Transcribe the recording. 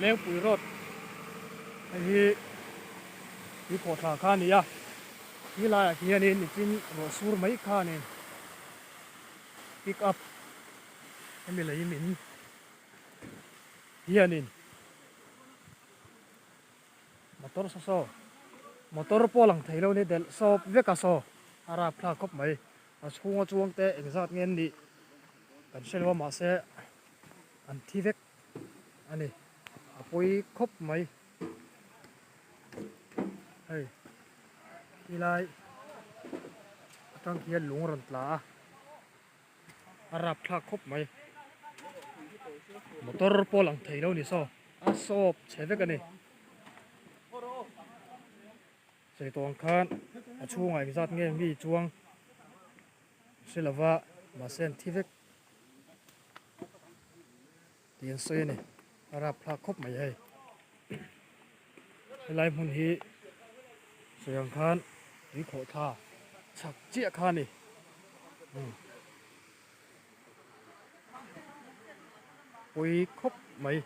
Lengpui road hei hi tui khawh thla kha a ni a, khi laiah khianin nichin ruah sur mai khanin pick up hemi lei min hianin motor saw saw motor pawh lang thei lo ni delh sawp vek a saw a rapthlak khawp mai a chhunga chuang te engzat nge an nih kan hre lo a mahse an thi vek a ni a pawi khawp mai hei helai atang khian lung a rawn tla a a rapthlak khawp mai motor pawh lang thei lo ni saw a sawp chhe vek a ni sawi tawh ang khan a chhungah engzat nge mi chuang hre lova mahse an thi vek. Tih an sawi a ni a rapthlak khawp mai hei helai hmun hi sawi ang khan tui khawh thla chhak chiah kha a ni pawi khawp mai.